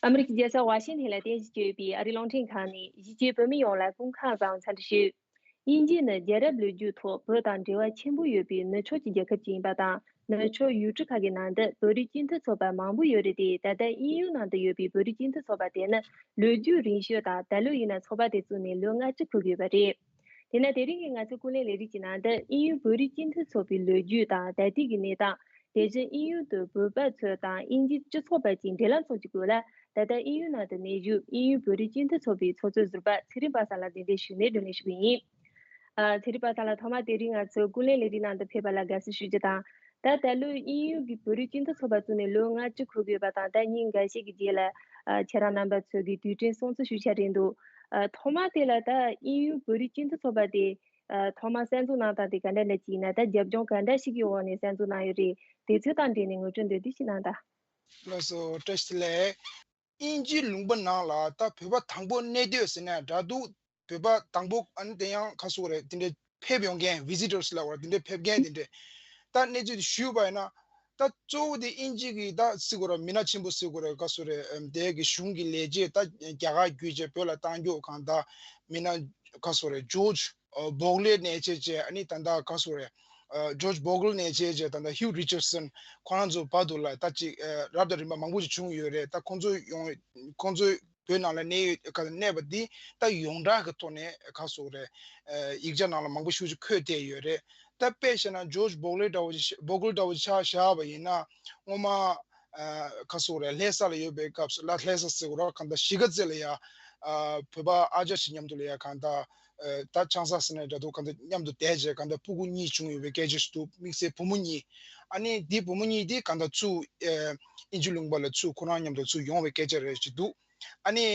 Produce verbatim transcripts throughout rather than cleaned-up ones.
ཨ་མི་རི་ཀའི་རྒྱལ་ས་ཝ་ཤིང་ཐན་ལ་རྟེན་གཞི་བྱས་ཡོད་པའི་ཨ་རིའི་རླུང་འཕྲིན་ཁང་ནས་གཞིས་བྱེས་བོད་མི་ཡོངས་ལ་སྐུ་ཁམས་བཟང་འཚམས་འདྲི་ཞུ། དབྱིན་ཇི་ནི་རྒྱལ་རབས་ལོ་རྒྱུས་ཐོག་བོད་དང་འབྲེལ་བ་ཆེན་པོ་ཡོད་པའི་ནུབ་ཕྱོགས་ཀྱི་རྒྱལ་ཁབ་ཅིག་ཡིན་པ་དང་། ནུབ་ཕྱོགས་ཡུལ་གྲུ་ཁག་གི་ནང་དུ་བོད་རིགས་སྤྱི་མཐུན་ཚོགས་པ་མང་པོ་ཡོད་རེད་དེ། ད་ལྟ་དབྱིན་ཡུལ་ནང་དུ་ཡོད་པའི་བོད་རིགས་སྤྱི་མཐུན་ཚོགས་པ་དེ་ནི་ལོ་རྒྱུས་རིང་ཤོས་དང་། ད་ལོ་ཡིན་ན་ཚོགས་པ་དེ་བཙུགས་ནས་ལོ་ལྔ་བཅུ་འཁོར་གྱི་ཡོད་པ་རེད། དེས་ན་དེ་རིང་གི་ང་ཚོའི་ཀུན་གླེང་ལས་རིམ་གྱི་ནང་དུ་དབྱིན་ཡུལ་བོད་རིགས་སྤྱི་མཐུན་ཚོགས་པའི་ལོ་རྒྱུས་དང་ད་ལྟའི་གི་གནས་སྟངས། དེ་བཞིན་དབྱིན་ཡུལ་དུ་བོད་པ་ཚོ་དང་དབྱིན་ཇིའི་སྤྱི་ཚོགས་བར་གྱི་འབྲེལ་ལམ་སོགས་ཀྱི་སྐོར་ལ། ད་ལྟ་དབྱིན་ཡུལ་ནང་དུ་གནས་བཞུགས་དབྱིན་ཡུལ་བོད་རིགས་སྤྱི་མཐུན་ཚོགས་པའི་ཚོགས་གཙོ་ཟུར་པ་ཚེ་རིང་པ་སངས་ལགས་གདན་འདྲེན་ཞུས་ནས་བགྲོ་གླེང་ཞུ་གི་ཡིན། ཨ། ཚེ་རིང་པ་སངས་ལགས། ཐོག་མར་དེ་རིང་ང་ཚོའི་ཀུན་གླེང་ལས་རིམ་ནང་དུ་ཕེབས་པ་ལ་དགའ་བསུ་ཞུ་རྒྱུ་དང་། ད་ད་ལོ་དབྱིན་ཡུལ་གྱི་བོད་རིགས་སྤྱི་མཐུན་ཚོགས་པ་བཙུགས་ནས་ལོ་ལྔ་བཅུ་འཁོར་གྱི་ཡོད་པ་དང་། ད་ཉིན་འགའ་ཤས་ཀྱི་རྗེས་ལ། ཨ། ཁྱེད་རང་རྣམ་པ་ཚོ་གིས་དུས་དྲན་སྲུང་བརྩི་ཞུ་འཆར་རེད་འདུག་ཨ། ཐོག་མ་དེ་ལ་ད་དབྱིན་ཡུལ་བོད་རིགས་སྤྱི་མཐུན་ཚོགས་པ་དེ། ཨ། ཐོག་མར་གསར་འཛུགས་གནང་སྟངས་དེ་ག་འདྲ་འདྲ་ཅིག་ཡིན་ན། ད་རྒྱབ་ལྗོངས་ག་འདྲ་ཞིག་གི་འོག་ནས་གསར་འཛུགས་གནང་ཡོད་རེད། དེ་ཚོ་དང་འབྲེལ་ནས་ངོ་སྤྲོད་མདོར་བསྡུས་ཤིག་གནང་དང་། ལགས་སོ། བཀྲ་ཤིས་བདེ་ལེགས། དབྱིན་ཇིའི་ལུང་པ་ནང་ལ་ད་བོད་པ་དང་པོ་གནས་སྡོད་ཟེར་ན་འདྲ་འདུག་བོད་པ་དང་པོ་ཨ་ནི་དེ་ཡང་ག་ཟེར་དགོས་རེད། དེ་འདྲའི་ཕེབས་ཡོང་མཁན། ཝི་ཟི་ཊར་སི་ལབ་དགོས་རེད། དེ་འདྲའི་ཕེབས་མཁན་དེ་འདྲའི་ད་གནས་ཚུལ་དེ་ཞུས་པ་ཡིན་ན། ད་གཙོ་བོ་དེ་དབྱིན་ཇི་གི་ད་ཟེར་དགོས་རེད། མི་སྣ་ཆེན་པོ་ཟེར་དགོས་རེད། ག་ཟེར་དགོས་རེད། ཨམ། དེ་གི་གཞུང་གི་ལས་བྱེད་ད་རྒྱ་གར་བརྒྱུད་བྱས་བོད་ལ་བཏང་རྒྱུ། གང་ལྟར་མི་སྣ་ག་ཟེར་དགོས་རེད། ཇོརྗ་ཨ་བོག་ལེ་ནས་བྱས་བྱས། ཨ་ནི་ད་ལྟ་ག་ཟེར་དགོས་རེད། ཨ། ཇོརྗ་བོག་ལེ་ནས་བྱས་བྱས། ད་ལྟ་ཧིའུ་རི་ཅར་སན། ཁོ་རང་ཚོ་བར་དུ་ལ་ད་ཅིག་ཨ། རབ་དང་རིམ་པ་མང་པོ་ཞིག་བྱུང་ཡོད་རེད། ད་ཁོང་ཚོ་ཡོང་། ཁོང་ཚོ་བོད་ནང་ལ་གནས་ཡོད། ག་གནས་པ་འདི་ད་ཡོངས་གྲགས་ཀྱི་ཐོག་ནས་ག་ཟེར་དགོས་རེད། ཨ། ཡིག་ཆ་ནང་ལ་མང་པོ་ཞེ་པོ་ཅིག་འཁོད་བསྡད་ཡོད་རེད། ད་དཔེ་བཞག་ན་ཇོརྗ་བོག་ལེ་འདྲ་བོ་ཅིག་བོག་ལེ་འདྲ་བོ་ཅིག་ཆ་བཞག་པ་ཡིན་ན། སྔོན་མ། ཨ། ག་ཟེར་དགོས་རེད། ལྷ་ས་ལ་ཡོད་པའི་སྐབས་སུ་ལ། ལྷ་ས་ཟེར་དགོས་རེད། གང་ལྟར་གཞིས་ཀ་རྩེ་ལ་ཡ། ཨ། བོད་པ་ཨ་ཅག་ཞིག་མཉམ་དུ་ལ་ཡ། གང་ལྟར། ཨ། ད་ཆང་ས་ཟེར་ན་འདྲ་འདུག་གང་ལྟར་མཉམ་དུ་བསྡད་བྱས། གང་ལྟར་སྤུ་གུ་གཉིས་བྱུང་ཡོད་པའི་སྐད་ཆ་ཞིག་འདུག་དམིགས་བསལ་བུ་མོ་གཉིས། ཨ་ནི་འདི་བུ་མོ་གཉིས་འདི་གང་ལྟར་ཚུར། ཨ། དབྱིན་ཇི་ལུང་པ་ལ་ཚུར་ཁོ་རང་མཉམ་དུ་ཚུར་ཡོང་བའི་སྐད་ཆ་རེ་ཞིག་འདུག་ཨ་ནི།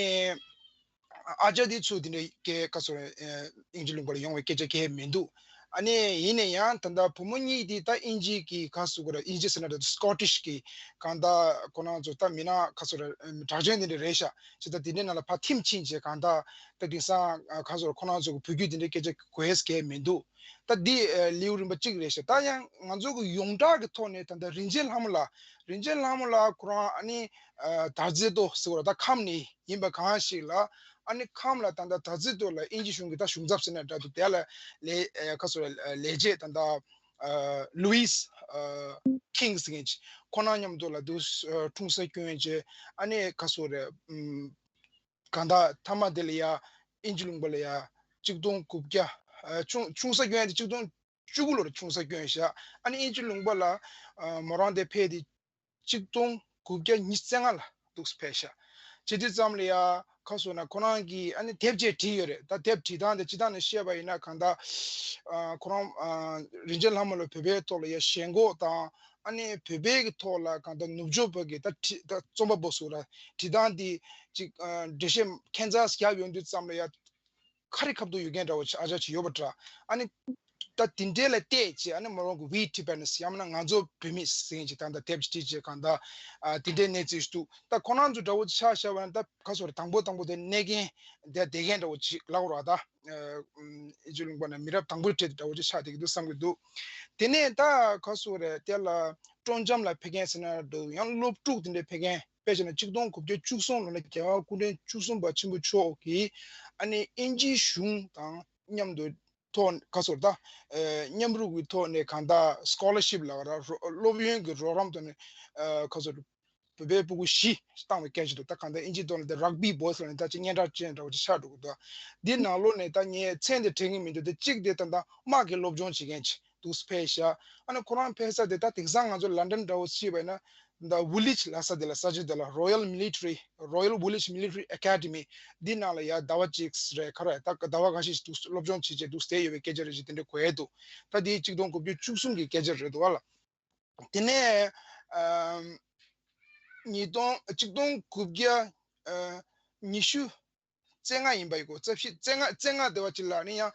ཨ་ཅག་འདི་ཚུར་དེ་འདྲའི་སྐད་ག་ཟེར་དགོས་རེད། ཨ། དབྱིན་ཇི་ལུང་པ་ལ་ཡོང་བའི་སྐད་ཆ་གང་ཡང་མི་འདུག་ཨ་ནི་ཡིན་ན་ཡང་ད་ལྟ་བུ་མོ་གཉིས་འདི་ད་དབྱིན་ཇི་གི་ག་ཟེར་དགོས་རེད། དབྱིན་ཇི་ཟེར་ན་འདྲ། སི་ཀོ་ཊིཤ་གི། གང་ལྟར་ཁོ་རང་ཚོ་ད་མི་སྣ་ག་ཟེར་དགོས་རེད། གྲགས་ཅན་དེ་འདྲ་རེད་ཤག་བྱས་ཙང་དེ་འདྲའི་ནང་ལ་ཕར་ཐིམ་ཕྱིན་བྱས། གང་ལྟར་ད་དེང་སང་ག་ཟེར་དགོས་རེད། ཁོ་རང་ཚོ་གི་བོད་བརྒྱུད་དེ་འདྲའི་སྐད་ཆ་གོ་ཡས་གང་ཡང་མི་འདུག་ད་འདི། ཨ། ལེའུ་རིམ་པ་གཅིག་རེད་ཤག་ད་ཡང་ང་ཚོ་གི་ཡོངས་གྲགས་ཀྱི་ཐོག་ནས་ད་ལྟ་རིན་ཆེན་ལྷ་མོ་ལགས། རིན་ཆེན་ལྷ་མོ་ལགས་ཁོ་རང་ཨ་ནི། ཨ། དར་རྩེ་མདོ་ཟེར་བ་ད་ཁམས་ནས་ཡིན་པ་གང་ཞིག་ལ། ཨ་ནི་ཁམས་ལ་ད་ལྟ་དར་རྩེ་མདོ་ལ་དབྱིན་ཇི་གཞུང་གི་ད་གཞུང་ཚབ་ཟེར་ན་འདྲ་འདུག་དེ་ལ་ལས། ཨ། ག་ཟེར་དགོས་རེད། ལས་བྱེད་ད་ལྟ། ཨ། ལུའིས། ཨ། ཁིང་ཟེར་མཁན་ཅིག་ཁོ་རང་མཉམ་དུ་ལ་འདུག་ཨ། འཁྲུངས་ས་སྐྱོན་བྱས། ཨ་ནི་ག་ཟེར་དགོས་རེད། ཨམ། གང་ལྟར་མཐའ་མ་དེ་ལ་ཡ་དབྱིན་ཇི་ལུང་པ་ལ་ཡ་གཅིག་སྟོང་དགུ་བརྒྱ། ཨ། འཁྲུངས་འཁྲུངས་ས་སྐྱོན་ཡ་དེ་གཅིག་སྟོང་བཅུ་དགུ་ལོར་འཁྲུངས་ས་སྐྱོན་ཤག་ཨ་ནི་དབྱིན་ཇི་ལུང་པ་ལ། ཨ། མོ་རང་དེ་ཕེབས་དེ་གཅིག་སྟོང་དགུ་བརྒྱ་ཉི་ཤུ་རྩ་ལྔ་ལ་འདུག་སེ་ཕེབས་ཤག་བྱེད་དུས་ཙམ་ལ་ཡ་ག་ཟེར་དགོས་རེད། ཁོ་རང་གིས་ཨ་ནི་དེབ་ཅིག་བྲིས་ཡོད་རེད། ད་དེབ་བྲིས་སྟངས་དེ་སྤྱིར་བཏང་ནས་བཤད་པ་ཡིན་ན། གང་ལྟར། ཨ། ཁོ་རང་། ཨ། རིན་ཆེན་ལྷ་མོ་ལ་བོད་པའི་ཐོག་ལ་ཡ་ཞེན་ཁོག་དང་། ཨ་ནི་བོད་པའི་གི་ཐོག་ལ་གང་ལྟར་ནུབ་ཕྱོགས་པ་གི་ད་བྲིས། ད་རྩོམ་པ་པོ་ཟེར་དགོས་རེད། བྲིས་སྟངས་འདི་ཅིག་ཨ། འགྲེལ་བཤད་ཁྱད་མཚར་བརྒྱབ་ཡོང་དུས་ཙམ་ལ་ཡ་ཁ་རི་ཁ་ཐུག་ཡོད་མཁན་འདྲ་བོ་ཅིག་ཨ་ཅག་ཅིག་ཡོད་པ་འདྲ། ཨ་ནི་ད་དེ་འདྲའི་ལ་བལྟས་བྱས། ཨ་ནི་མོ་རང་གི་We Tibetans ཡང་མིན་ན་ང་ཚོ་བོད་མི་ཟེར་མཁན་ཅིག་ད་ལྟ་དེབ་ཅིག་བྲིས་བྱས། གང་ལྟར། ཨ། དེ་འདྲའི་གནས་ཚུལ་ཞིག་འདུག་ད་ཁོ་རང་ཚོ་འདྲ་བོ་ཅིག་ཆ་བཞག་པ་ན། ད་ག་ཟེར་དགོས་རེད། དང་པོ་དང་པོ་དེ་གནས་མཁན་དེ་བསྡད་མཁན་འདྲ་བོ་ཅིག་ལབ་དགོས་རེད་པ། ད། ཨ། དབྱིན་ཇི་ལུང་པ་ནས་མི་རབས་དང་པོའི་གྲས་དེ་འདྲ་བོ་ཅིག་ཆགས་བསྡད་ཀྱི་འདུག་བསམ་གྱི་འདུག་དེ་ནས་ད་ག་ཟེར་དགོས་རེད། དེ་ལ་སྤྲོ་འཆམ་ལ་ཕེབས་མཁན་ཟེར་ན་འདྲ་འདུག་ཡང་སློབ་ཕྲུག་དེ་འདྲ་ཕེབས་མཁན། དཔེ་བྱས་ན་གཅིག་སྟོང་དགུ་བརྒྱ་བཅུ་གསུམ་ལོ་ན་རྒྱལ་བ་སྐུ་ཕྲེང་བཅུ་གསུམ་པ་ཆེན་པོ་མཆོག་གིས་ཨ་ནི་དབྱིན་ཇིའི་གཞུང་དང་མཉམ་དུ་ཐོག་ག་ཟེར་དགོས་རེད། ད། ཨ། མཉམ་རུབ་ཀྱི་ཐོག་ནས་གང་ལྟར་སི་ཀོ་ལར་ཤིབ་ལབ་དགོས་རེད། རོགས། སློབ་ཡོན་གྱི་རོགས་རམ་ཐོག་ནས། ཨ། ག་ཟེར་དགོས་རེད། བོད་པའི་སྤུ་གུ་བཞི་བཏང་བའི་སྐད་ཆ་འདུག་ད་གང་ལྟར་དབྱིན་ཇིའི་ཐོག་ནས་དེ་རག་བི་བོ་ཡི་ཟེར་ནས་ད་ཅིག་སྙན་གྲགས་ཅན་འདྲ་བོ་ཅིག་ཆགས་འགྲོ་གི་འདུག་འདི་ནང་ལོགས་ནས་ད་ངས་མཚན་དེ་དྲན་གྱི་མི་འདུག་དེ་གཅིག་དེ་ད་ལྟ་དམག་གི་སློབ་སྦྱོང་བྱེད་མཁན་ཅིག་འདུག་སེ་ཕེབས་ཤག་ཨ་ནི་ཁོ་རང་ཕེབས་ས་དེ་ད་དེང་སང་ང་ཚོ་ལན་ཌན་འདྲ་བོ་ཕྱིན་པ་ཡིན་ན། ད་ཝུ་ལིཆ་ལབ་ས་དེ་ལ། ས་ཆ་དེ་ལ་Royal Military, Royal Woolwich Military Academy འདི་ནང་ལ་ཡ་ཟླ་བ་གཅིག་རེད། ག་རེ་ད་ཟླ་བ་འགའ་ཤས་ཤིག་འདུག་སློབ་སྦྱོང་བྱེད་བྱེད་འདུག་སེ་བསྡད་ཡོད་པའི་སྐད་ཆ་རེ་ཞིག་དེ་འདྲ་གོ་ཡས་འདུག་ད་དེ་གཅིག་སྟོང་དགུ་བརྒྱ་བཅུ་གསུམ་གྱི་སྐད་ཆ་རེད་འདུག་བ་ལ། དེ་ནས་ཨམ། ཉིས་སྟོང་། གཅིག་སྟོང་དགུ་བརྒྱ་ཨ་ཉི་ཤུ་རྩ་ལྔ་ཡིན་པ་ཡིན་གོ་རྩ་བཞི། རྩ་ལྔ། རྩ་ལྔ་དེ་བ་ཅིག་ལ་ནི་ཡང་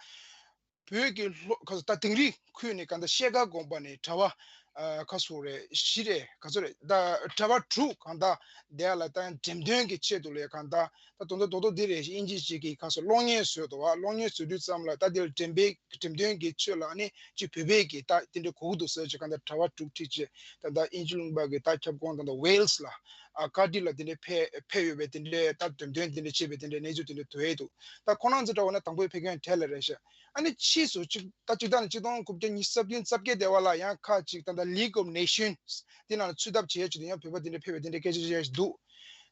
བོད་ཀྱི་ལྷོ་ཁ་སོ་ད་དིང་རི་ཁུལ་ནས་གང་ལྟར་ཤེལ་དཀར་དགོན་པ་ནས་གྲྭ་པ་ཨ་ཁ་སོ་རེ་བཞི་རེ་ག་ཚོད་རེད། ད་གྲྭ་པ་དྲུག་གང་ལྟར་དེ་ལ་ད་ཡང་འགྲེམས་སྟོན་གྱི་ཆེད་དུ་ལས་གང་ལྟར་ད་དོན་དག་རྡོག་རྡོག་འདི་རེད། དབྱིན་ཇི་ཞིག་གིས་ཁ་སོ་གློག་བརྙན་བཟོས་འདུག་བ། གློག་བརྙན་བཟོ་དུས་ཙམ་ལ་ད་འདིར་འགྲེམས་པའི་འགྲེམས་སྟོན་གྱི་ཆེད་ལ་ནི་ཅིག་བོད་པའི་གི་ད་དེ་འདྲ་གོ་གི་འདུག་ཟེར་ཅིག་གང་ལྟར་གྲྭ་པ་དྲུག་ཁྲིད་ཅིག་ད་ད་དབྱིན་ཇི་ལུང་པ་གི་ད་ཁྱབ་ཁོངས་ད་ད་ཝེལ་སི་ལ་ ཨ་ཀ་ཏི་ལ་དེ་འདྲའི་ཕེ་ཕེ་ཡོད་པའི་དེ་འདྲའི་ད་འགྲེམས་སྟོན་དེ་འདྲ་བྱས་པའི་དེ་འདྲའི་གནས་ཚུལ་དེ་འདྲ་ཐོན་ཡས་འདུག་ད་ཁོ་རང་ཚོ་འདྲ་བོ་ན་དང་པོའི་ཕེབས་མཁན་གྲས་ལ་རེད་ཤག་ཨ་ནི་ཕྱིས་སུ་གཅིག་ད་གཅིག་ད་ནི་གཅིག་སྟོང་དགུ་བརྒྱ་ཉི་ཤུ་རྩ་བདུན་རྩ་བརྒྱད་དེ་བ་ལ་ཡང་ཁག་ཅིག་ད་ལྟ་League of Nations དེ་ནང་ལ་ཚུད་ཐབས་བྱེད་ཡས་ཆེད་དུ་ཡང་བོད་པ་དེ་འདྲ་ཕེབས་པའི་དེ་འདྲའི་སྐད་ཆ་བཤད་ཡས་འདུག་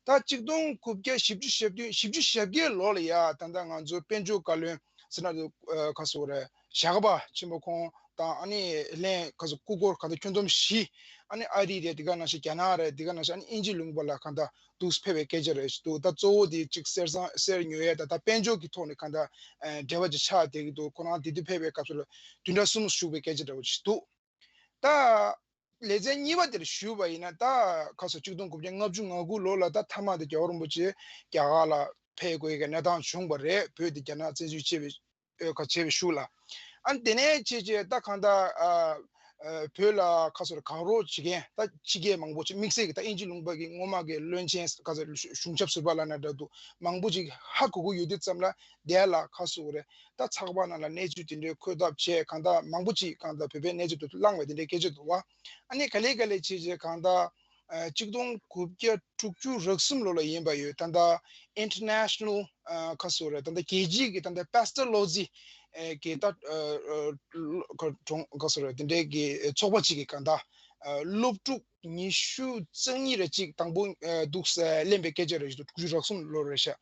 ད་གཅིག་སྟོང་དགུ་བརྒྱ་བཞི་བཅུ་ཞེ་བདུན་བཞི་བཅུ་ཞེ་བརྒྱད་ལོ་ལ་ཡ་ད་ལྟ་ང་ཚོ་དཔལ་འབྱོར་བཀའ་བློན་ཟེར་ན་ཨ་ག་སོ་རེད། ཞྭ་སྒབ་པ་ཆེན་པོ་ཁོང་དང་ཨ་ནི་ལྷན་ག་ཚོད་སྐུ་འཁོར་ག་ཚོད་ཁྱོན་བསྡོམས་བཞི། ཨ་ནི་ཨ་རི་རེད། དེ་ག་ནང་བཞིན་རྒྱ་ནག་རེད། དེ་ག་ནང་བཞིན་ཨ་ནི་དབྱིན་ཇི་ལུང་པ་ལ་གང་ལྟར་འདུག་ཕེབས་པའི་སྐད་ཆ་རེད་འདུག་ད་གཙོ་བོ་དེ་གཅིག་གསེར་སྲང་གསེར་ཉོ་ཡས་ད་ད་དཔལ་འབྱོར་གྱི་ཐོག་ནས་གང་ལྟར་འབྲེལ་བ་ཅིག་ཆགས་བསྡད་ཀྱི་འདུག་ཁོ་རང་དེ་དུས་ཕེབས་པའི་སྐབས་སུ་ལ་བདུན་ཕྲག་གསུམ་བཞུགས་པའི་སྐད་ཆ་འདྲ་བོ་ཅིག་འདུག་ད་ལེ་ཚན་གཉིས་པ་དེར་ཞུས་པ་ཡིན་ན་ད་ཁ་སོ་གཅིག་སྟོང་དགུ་བརྒྱ་ལྔ་བཅུ་ང་དགུ་ལོ་ལ་ད་མཐའ་མ་དེ་རྒྱལ་བ་རིན་པོ་ཆེ་རྒྱ་གར་ལ་ཕེབས་དགོས་ཀྱི་གནས་སྟངས་བྱུང་བ་རེད། བོད་དེ་རྒྱ་ནག་བཙན་འཛུལ་བྱས་པའི་ཨོ་ཁ་བྱས་པའི་གཞུག་ལ། ཨ་ནི་དེ་ནས་བྱས་རྗེས་ད་གང་ལྟར་ཨ་ཨ་བོད་ལ་ཁ་སོར་གང་རོགས་བྱེད་མཁན་ད་ཕྱི་རྒྱལ་མང་པོ་ཅིག་དམིགས་བསལ་གྱི་ད་དབྱིན་ཇི་ལུང་པ་གི་སྔོན་མ་གི་བློན་ཆེན་ཁ་སོར་གཞུང་ཞབས་ཟུར་པ་ལ་ན་འདྲ་འདུག་མང་པོ་ཅིག་ཧ་གོ་གི་ཡོད་དུས་ཙམ་ལ་དེ་ལ་ཁ་སོ་རེད། ད་ཚགས་པར་ནང་ལ་གནས་ཚུལ་དེ་འདྲའི་འཁོད་ཐབས་བྱས་གང་ལྟར་མང་པོ་ཅིག་གང་ལྟར་བོད་པའི་གནས་ཚུལ་དེ་ཚོ་བླངས་པའི་དེ་འདྲའི་སྐད་ཆ་འདུག་བ། ཨ་ནི་ག་ལེ་ག་ལེ་བྱས་རྗེས་གང་ལྟར་ཨ་གཅིག་སྟོང་དགུ་བརྒྱ་དྲུག་ཅུ་རེ་གསུམ་ལོ་ལ་ཡིན་པ་ཡོད། ད་ལྟ་International ཨ་ཁ་སོ་རེད། ད་ལྟ་རྒྱལ་སྤྱིའི་གི་ད་ལྟ་Pastoralty ཨེ་གི་ད་ཨ་ཨ་ཁ་གྲོང་ཁ་སོ་རེད། དེ་འདྲའི་གི་ཚོགས་པ་ཅིག་གི་གང་ལྟར་ཨ་སློབ་ཕྲུག་ཉི་ཤུ་རྩ་གཉིས་རེ་གཅིག་དང་པོ་ཨ་འདུག་སེ་ལེན་པའི་སྐད་ཆ་རེད་ཞུ་འདུག་དྲུག་ཅུ་རེ་གསུམ་ལོ་རེད་ཤག་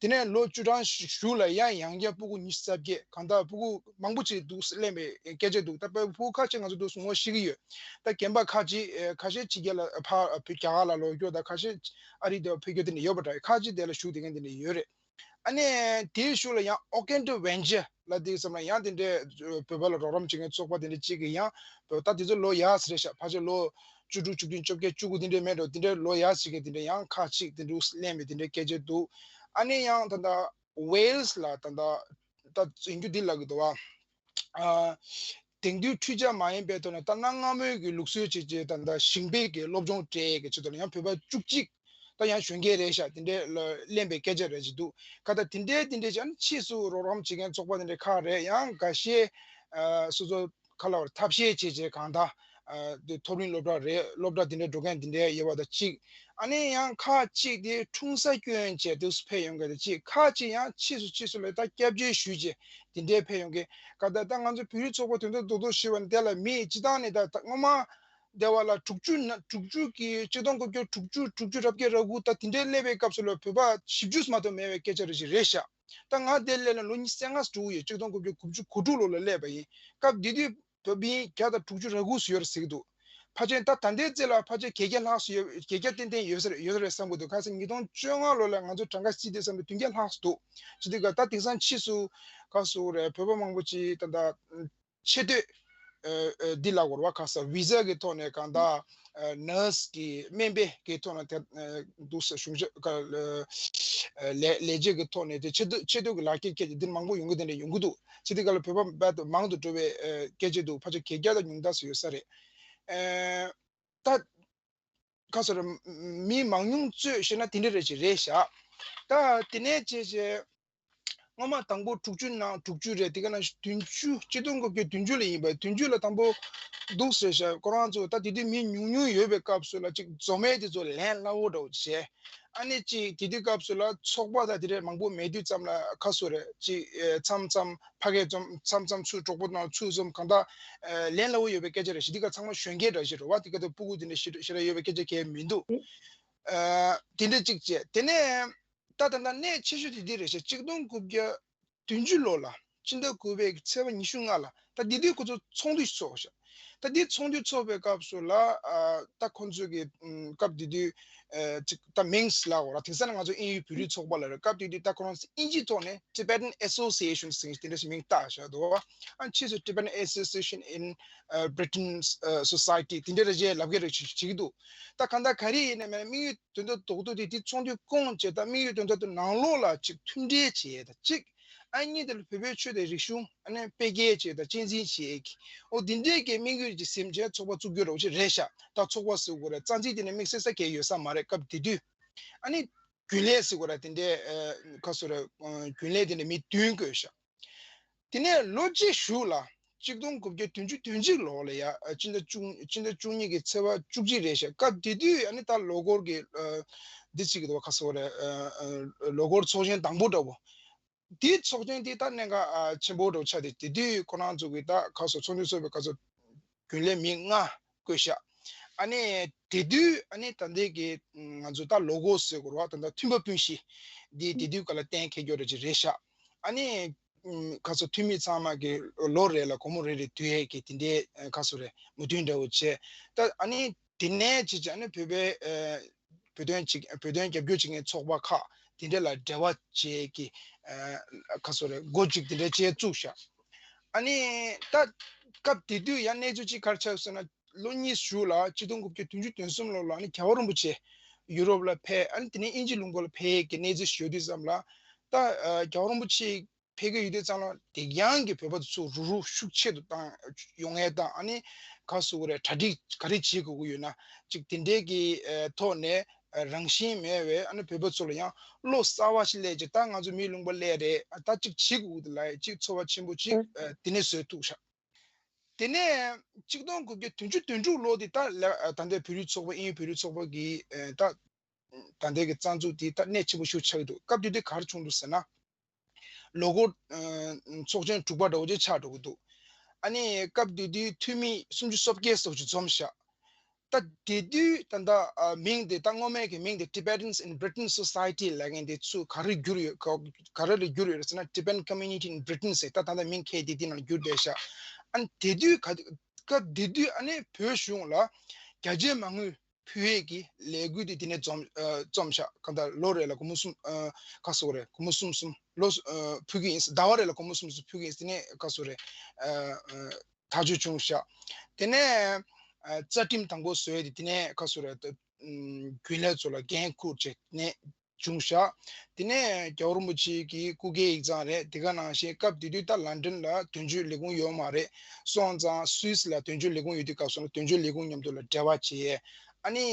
དེ་ནས་ལོ་བཅུ་གྲངས་ཞུ་ལ་ཡང་ཡང་བསྐྱར་སྤུ་གུ་ཉི་ཤུ་རྩ་བརྒྱད་གང་ལྟར་སྤུ་གུ་མང་པོ་ཅིག་འདུག་སེ་ལེན་པའི་སྐད་ཆ་འདུག་ད་སྤུ་གུ་ཁ་ཤས་ང་ཚོ་འདུག་སེ་ངོ་ཤེས་ཀྱི་ཡོད། ད་རྒན་པ་ཁ་ཅིག་ཨ་ཁ་ཤས་ཕྱི་རྒྱལ་ལ་ཕ་རྒྱ་གར་ལ་ལོག་རྒྱུ་དང་ཁ་ཤས་ཨ་རི་དེ་ཕེབས་རྒྱུ་དེ་འདྲ་ཡོད་པ་འདྲ། ཁ་ཅིག་དེ་ལ་བཞུགས་བསྡད་མཁན་དེ་འདྲ་ཡོད་རེད། ཨ་ནི་དེའི་གཞུག་ལ་ཡང་ཨོ་ཀན་ཌ་ཝེན་ཅར་ལ་དེ་ཙམ་ལ་ཡང་དེ་འདྲའི་བོད་པ་ལ་རོགས་རམ་བྱེད་མཁན་ཚོགས་པ་དེ་འདྲ་གཅིག་གིས་ཡང་བོད་ད་དེ་ཚོ་ལོ་ཡག་ས་རེད་ཤག་ཕལ་ཆེར་ལོ་བཅུ་དྲུག་བཅུ་བདུན་བཅོ་བརྒྱད་བཅུ་དགུ་དེ་འདྲའི་མེད་འགྲོ། དེ་འདྲའི་ལོ་ཡག་ཞིག་གི་དེ་འདྲའི་ཡང་ཁག་ཅིག་དེ་འདྲ་གླེང་བའི་དེ་འདྲའི་སྐད་ཆ་འདུག་ཨ་ནི་ཡང་ད་ལྟ་ཝེལ་སི་ལ་ད་ལྟ་ད་ཡིན་རྒྱུ་འདི་ལབ་གི་འདུག་བ། ཨ་དེང་དུས་འཕྲུལ་ཆ་མ་ཡིན་པའི་ཐོག་ནས་ད་གནའ་སྔ་མོའི་གི་ལུགས་སྲོལ་བྱས་རྗེས་ད་ལྟ་ཞིང་པའི་གི་སློབ་སྦྱོང་སྤྲད་ཀྱི་ཆེད་དུ་ལ་ཡང་བོད་པ་བཅུ་གཅིག་ད་ཡང་གཞོན་སྐྱེས་རེད་ཤག་དེ་འདྲའི་ལ་གླེང་པའི་སྐད་ཆ་རེད་ཅིག་འདུག་ཁ་ད་དེ་འདྲའི་དེ་འདྲའི་ཅིག་ཨ་ནི་ཕྱིས་སུ་རོགས་རམ་བྱེད་མཁན་ཚོགས་པ་དེ་འདྲའི་ཁག་རེད། ཡང་འགའ་ཤས་ཨ་སོ་སོ་ཁ་ལ་བར་ཐབས་ཤེས་བྱས་རྗེས་གང་ལྟར་ཨ་དེ་མཐོ་རིམ་སློབ་གྲྭ་རེད། སློབ་གྲྭ་དེ་འདྲའི་འགྲོ་མཁན་དེ་འདྲའི་ཡོད་པ་དང་གཅིག་ཨ་ནི་ཡང་ཁག་ཅིག་དེ་འཁྲུངས་ས་སྐྱོན་བྱས་དུས་སུ་ཕེབས་ཡོང་མཁན་དེ་གཅིག་ཁག་ཅིག་ཡང་ཕྱིས་སུ་ཕྱིས་སུ་ལ་ད་སྐྱབས་བཅོལ་ཞུས་རྗེས་དེ་འདྲའི་ཕེབས་ཡོང་མཁན་ག་ད་ད་ང་ཚོ་བོད་རིགས་ཚོགས་པ་དོན་དག་རྡོག་རྡོག་ཞུས་པ་ནི་དེ་ལ་མི་སྤྱི་བཏང་ནས་ད་ད་སྔོན་མ་སྡེ་བ་ལ་དྲུག་ཅུ་ན་དྲུག་ཅུ་གི་ཆིག་སྟོང་དགུ་བརྒྱ་དྲུག་ཅུ་དྲུག་ཅུ་རེ་བརྒྱད་རེ་དགུ་ད་དེ་འདྲའི་སླེབས་པའི་སྐབས་སུ་ལ་བོད་པ་བཞི་བཅུ་མ་གཏོགས་མེད་པའི་སྐད་ཆ་རེ་ཞིག་རེད་ཤག་ད་ང་དེ་སླེབས་ལ་ལོ་ཉི་ཤུ་རྩ་ལྔ་འགྲོ་གི་ཡོད། ཆིག་སྟོང་དགུ་བརྒྱ་དགུ་བཅུ་གོ་དྲུག་ལོ་ལ་སླེབས་པ་ཡིན། སྐབས་དེ་དུས་བོད་མི་བརྒྱ་དང་དྲུག་ཅུ་རེ་དགུ་ཙམ་ཡོད་རེད་ཟེར་གི་འདུག་ཕལ་ཆེར་ད་ད་ལྟའི་ཚེ་ལ་ཕལ་ཆེར་བརྒྱད་བརྒྱ་ལྷག་ཙམ་ཡོད། བརྒྱད་བརྒྱ་ཏན་ཏན་ཡོད་ས་རེད་ཡོད་ས་རེད་བསམ་གི་འདུག་ཁ་སང་ཉིས་སྟོང་བཅོ་ལྔ་ལོ་ལ་ང་ཚོ་གྲངས་ཀ་བརྩིས་དུས་ཙམ་དུ་བདུན་བརྒྱ་ལྷག་ཙམ་འདུག་ཅི་སྟེ་ག་ད་དེང་སང་ཕྱིས་སུ་ག་སུ་རེད། བོད་པ་མང་པོ་ཅིག་ད་ད་ཆེ་བསྟོད་ཨ་ཨ་འདི་ལ་གོ་ར་བ་ཁ་ས་བི་ཟ་གི་ཐོག་ནས་གང་ལྟར་ཨ་ནར་སི་གི་སྨན་པའི་གི་ཐོག་ནས་དེ་ཨ་འདུག་ས་གཞུང་ཞབས་ཀ་ཨ་ལས་ལས་བྱེད་ཀྱི་ཐོག་ནས་དེ་ཆེ་བསྟོད་ཆེ་བསྟོད་ཀྱི་ལག་ཁྱེར་སྐད་ཀྱི་འདི་མང་པོ་ཡོང་གི་དེ་འདྲ་ཡོང་གི་འདུག་ཅི་སྟེ་ག་ལ་བོད་པ་རྦད་དེ་མང་དུ་འགྲོ་བའི་ཨ་སྐད་ཆ་འདུག་ཕལ་ཆེར་བརྒྱད་བརྒྱ་དང་ཉུང་མཐའ་ཙམ་ཡོད་ས་རེད། ཨ་ད་ག་ཟེར་མི་མང་ཉུང་ཚོས་བཤད་ན་དེ་འདྲ་རེ་ཞིག་རེད་ཤག་ད་དེ་ནས་བྱས་བྱས་སྔོན་མ་དང་པོ་དྲུག་ཅུ་ནང་དྲུག་ཅུ་རེད། དེ་ག་ནང་བཞིན་བདུན་ཅུ་ཆིག་སྟོང་དགུ་བརྒྱ་བདུན་ཅུ་ལ་ཡིན་པ། བདུན་ཅུ་ལ་དང་པོ་འདུག་ཟེར་ཤག་ཁོ་རང་ཚོ་ད་དེ་དུས་མི་ཉུང་ཉུང་ཡོད་པའི་སྐབས་སུ་ལ་ཅིག་འཛོམས་མེད་དེ་ཚོ་ལན་སླ་བོ་འདྲ་བོ་བྱས། ཨ་ནི་ཅིག་དེ་དུས་སྐབས་སུ་ལ་ཚོགས་པ་དང་དེ་འདྲ་མང་པོ་མེད་དུས་ཙམ་ལ་ཁ་སོ་རེད། ཅིག་ཨེ་མཚམས་མཚམས་ཕ་གིར་འཛོམས། མཚམས་མཚམས་ཚུར་གྲོགས་པོ་དང་ཚུར་འཛོམས། གང་ལྟར་ཨེ་ལན་སླ་བོ་ཡོད་པའི་སྐད་ཆ་རེད་ཞིག་འདི་ག་ཚང་མ་གཞོན་སྐྱེས་འདྲ་ཞིག་རེད་བ། དེ་ག་དུ་སྤུ་གུ་དེ་འདྲ་ཞིག་ཞེ་དྲག་ཡོད་པའི་སྐད་ཆ་གང་ཡང་མི་འདུག་ཨེ་དེ་འདྲ་ཅིག་བྱས། དེ་ནས་ད་ད་ལྟ་གནད་ཆེ་ཤོས་དེ་འདི་རེད་ཤག་ཆིག་སྟོང་དགུ་བརྒྱ་བདུན་ཅུ་ལོ་ལ་ཕྱི་ཟླ་དགུ་པའི་ཚེས་པ་ཉི་ཤུ་ལྔ་ལ་ད་དེ་དུས་ཁོ་ཚོ་ཚོགས་འདུ་ཞིག་ཚོགས་ཤག་ད་དེ་ཚོགས་འདུ་ཚོགས་པའི་སྐབས་སུ་ལ་ཨ་ད་ཁོ་ཚོ་གི་ཨམ་སྐབས་དེ་དུས་ཨ་ཅིག་ད་མིང་ལ་འོ་ར་དེང་སང་ང་ཚོ་དབྱིན་ཡུལ་བོད་རིགས་ཚོགས་པ་ལ་རེད། སྐབས་དེ་དུས་ད་ཁོ་རང་དབྱིན་ཇིའི་ཐོག་ནས་Tibetan Association ཟེར་དེ་འདྲ་ཞིག་མིང་བཏགས་བཞག་འདུག་ཨ་ཕྱིས་སུ་Tibetan Association in ཨ་Britain ཨ་Society དེ་འདྲ་རེ་བྱས་ལབ་ཀྱི་རེད་ཅིག་ཅིག་འདུག་ད་གང་ལྟར་ག་རེ་ཡིན་ནའི་མིན་ན་དམིགས་ཡུལ་དོན་དག་རྡོག་རྡོག་དེ་དེ་ཚོགས་འདུ་བསྐོངས་བྱས། ད་དམིགས་ཡུལ་དོན་དག་དེ་ནང་ལོགས་ལ་ཅིག་མཐུན་འབྲེལ་བྱས། ད་ཅིག་ཨ་གཉིས་དེ་ལ་བོད་པའི་ཆོས་དང་རིག་གཞུང་ཨ་ནི་སྤེལ་རྒྱས་བྱས་དང་གཅེས་འཛིན་བྱེད་ཀྱི་འོ་འདི་འདྲའི་གི་དམིགས་ཡུལ་གྱི་སེམས་ཅན་ཚོགས་པ་བཙུགས་རྒྱུ་རོགས་ཅིག་རེད་ཤག་ད་ཚོགས་པ་ཟེར་དགོས་རེད། རྩ་འཛིན་དེ་ནས་དམིགས་བསལ་ས་གལ་ཡོད་ས་མ་རེད། སྐབས་དེ་དུས་ཨ་ནི་རྒྱུན་ལས་ཟེར་དགོས་རེད། དེ་འདྲའི་ཁ་སོ་རེད། རྒྱུན་ལས་དེ་ནས་མི་བདུན་བསྐོས་ཤག་དེ་ནས་ལོ་གཅིག་གཞུག་ལ་ གཅིག་སྟོང་དགུ་བརྒྱ་བདུན་ཅུ་དོན་གཅིག་ལོ་ལ་ཡ་ཨ་སྤྱི་ཟླ་བཅུ་སྤྱི་ཟླ་བཅུ་གཉིས་ཀྱི་ཚེས་པ་བཅུ་གཅིག་རེད་ཤག་སྐབས་དེ་དུས་ཨ་ནི་ད་ལོ་འཁོར་གྱི་ཨ་འདི་ཅིག་གི་འདུག་བ། ཁ་སོ་རེད། ཨ་ཨ་ལོ་འཁོར་ཚོགས་ཆེན་དང་པོ་འདྲ་བོ། དེའི་ཚོགས་ཆེན་དེ་ད་གནད་འགག་ཨ་ཆེན་པོ་འདྲ་བོ་ཆགས་ཏེ། དེ་དུས་ཁོ་རང་ཚོ་གི་ད་ཁ་སོ་ཚོགས་འདུ་ཚོགས་པའི་ཁ་སོ་རྒྱུན་ལས་མི་ལྔ་བསྐོས་ཤག་ཨ་ནི་དེ་དུས་ཨ་ནི་ད་ལྟའི་གི་ང་ཚོ་ད་ལོ་འཁོར་ཟེར་དགོས་རེད་བ། ད་ལྟ་མཐུན་པ་སྤུན་བཞི་འདི་དེ་དུས་ག་ལ་གཏན་འཁེལ་རྒྱུ་འདྲ་ཅིག་རེད་ཤག་ཨ་ནི་ཁ་སོ་འཐུས་མི་ཚང་མ་གི་ལོ་རེ་ལ་སྒོར་མོ་རེ་རེ་བསྡུ་ཡས་ཀྱི་དེ་འདྲའི་ཁ་སོ་རེད། མོས་མཐུན་འདྲ་བོ་བྱས། ད་ཨ་ནི་དེ་ནས་ཅིག་ཅིག་ཨ་ནི་བོད་པའི་ཨ་བོད་དོན་ཅིག་བོད་དོན་རྒྱབ་སྐྱོར་བྱེད་མཁན་ཚོགས་པ་ཁག་དེ་འདྲ་ལ་འབྲེལ་བ་བྱེད་ཀྱི་ཨ་ཁ་སོ་རེད། འགོ་ཅིག་དེ་འདྲ་བྱས་བཙུགས་ཤག་ཨ་ནི་ད་སྐབས་དེ་དུས་ཡང་གནས་ཚུལ་ཅིག་ག་རེ་ཆགས་ཟེར་ན། ལོ་གཉིས་གཞུག་ལ་གཅིག་སྟོང་དགུ་བརྒྱ་བདུན་ཅུ་དོན་གསུམ་ལོ་ལ་ཨ་ནི་རྒྱལ་བ་རིན་པོ་ཆེ་ཡུ་རོབ་ལ་ཕེབས། ཨ་ནི་དེ་ནས་དབྱིན་ཇི་ལུང་པ་ལ་ཕེབས་ཀྱི་གནས་ཚུལ་ཞུ་དུས་ཙམ་ལ། ད་ཨ་རྒྱལ་བ་རིན་པོ་ཆེ་ཕེབས་ཀྱི་ཡོད་དུས་ཙམ་ལ་དེ་ཡང་གི་བོད་པ་ཚོ་རུག་རུག་ཤུགས་ཆེ་རུ་བཏང་ཡོང་ཡས་དང་། ཨ་ནི་ག་ཟེར་དགོས་རེད། གྲ་སྒྲིག་ག་རེ་བྱེད་དགོས་ཀྱི་ཡོད་ན་ཅིག་དེ་འདྲའི་གི་ཨ་ཐོག་ནས་ཨ་རང་བཞིན་མེད་པའི་ཨ་ནི་བོད་པ་ཚོ་ལ་ཡང་བློ་གསར་བ་ཞིག་སླེབས་བྱས། ད་ང་ཚོ་མི་ལུང་པ་སླེབས་རེད། ཨ་ད་ཅིག་བྱེད་དགོས་ཀྱི་འདུག་ལབ་ཡས་ཅིག་ཚོར་བ་ཆེན་པོ་ཅིག་ཨ་དེ་ནས་བཟོས་ཐུབ་ཤག་དེ་ནས་གཅིག་སྟོང་དགུ་བརྒྱ་བདུན་ཅུ་དོན་དྲུག་ལོ་དེ་ད་ལ་ཨ་ད་ལྟའི་བོད་རིགས་ཚོགས་པ། དབྱིན་ཡུལ་བོད་རིགས་ཚོགས་པ་གི་ཨ་ད་ད་ལྟའི་གི་རྩ་འཛུགས་དེ་ད་གནད་ཆེན་པོ་ཞིག་ཆགས་ཀྱི་འདུག་སྐབས་དེ་དུས་ག་རེ་བྱུང་འདུག་ཟེར་ན། ལོ་འཁོར་ཨ་ཚོགས་ཆེན་དྲུག་པ་འདྲ་བོ་ཅིག་ཆགས་འགྲོ་གི་འདུག་ཨ་ནི་སྐབས་དེ་དུས་འཐུས་མི་སུམ་ཅུ་སོ་བརྒྱད་ཙམ་ཞིག་འཛོམས་ཤག་ད་དེ་དུས་ད་ལྟ་ཨ་མིང་དེ་ད་སྔོན་མའི་གི་མིང་དེ་Tibetans in Britain Society ལབ་མཁན་དེ་ཚུར་ག་རེ་བསྒྱུར་ཡོད། ག་ག་རེ་ལ་བསྒྱུར་ཡོད་རེད་ཟེར་ན། Tibetan Community in Britain ཟེར། ད་ད་ལྟ་མིང་ཁྱེར་དེ་དེ་ནང་བསྒྱུར་བསྡད་ཤག་ཨ་ནི་དེ་དུས་ག་སྐབས་དེ་དུས་ཨ་ནི་བོད་གཞུང་ལ་རྒྱ་ཆེའི་མ་དངུལ་ཕུལ་ཡས་ཀྱི་ལས་འགུལ་དེ་དེ་ནས་འཛོམས་ཨ་རྩོམ་ཤག་གང་ལྟར་ལོ་རེ་ལ་སྒོར་མོ་གསུམ་ཨ་ག་ཟེར་དགོས་རེད། སྒོར་མོ་གསུམ་གསུམ་ལོ་ཨ་ཕུལ་གྱི་ཡིན། ཟླ་བ་རེ་ལ་སྒོར་མོ་གསུམ་གསུམ་ཕུལ་གྱི་ཡིན་ཟེར་ནས་ག་ཟེར་དགོས་རེད། ཨ་ཨ་ཐག་གཅོད་བྱུང་ཤག་དེ་ནས་ཨ་རྩ་ཁྲིམས་དང་པོ་བཟོས་ཏེ། དེ་ནས་ག་ཟེར་དགོས་རེད། ཨ་རྒྱུན་ལས་ཚོ་ལ་འགན་འཁུར་བྱས་ནས་བྱུང་ཤག་དེ་ནས་རྒྱལ་བ་རིན་པོ་ཆེ་གི་སྐུ་སྒེར་ཡིག་ཚང་རེད། དེ་ག་ནང་བཞིན་སྐབས་དེ་དུས་ད་ལན་ཀྲན་ལ་དོན་གཅོད་ལས་ཁུངས་ཡོད་མ་རེད། སོང་ཙང་སུད་སི་ལ་དོན་གཅོད་ལས་ཁུངས་ཡོད་དུས་སྐབས་སུ་ལ་དོན་གཅོད་ལས་ཁུངས་མཉམ་དུ་ལ་འབྲེལ་བ་བྱས། ཨ་ནི་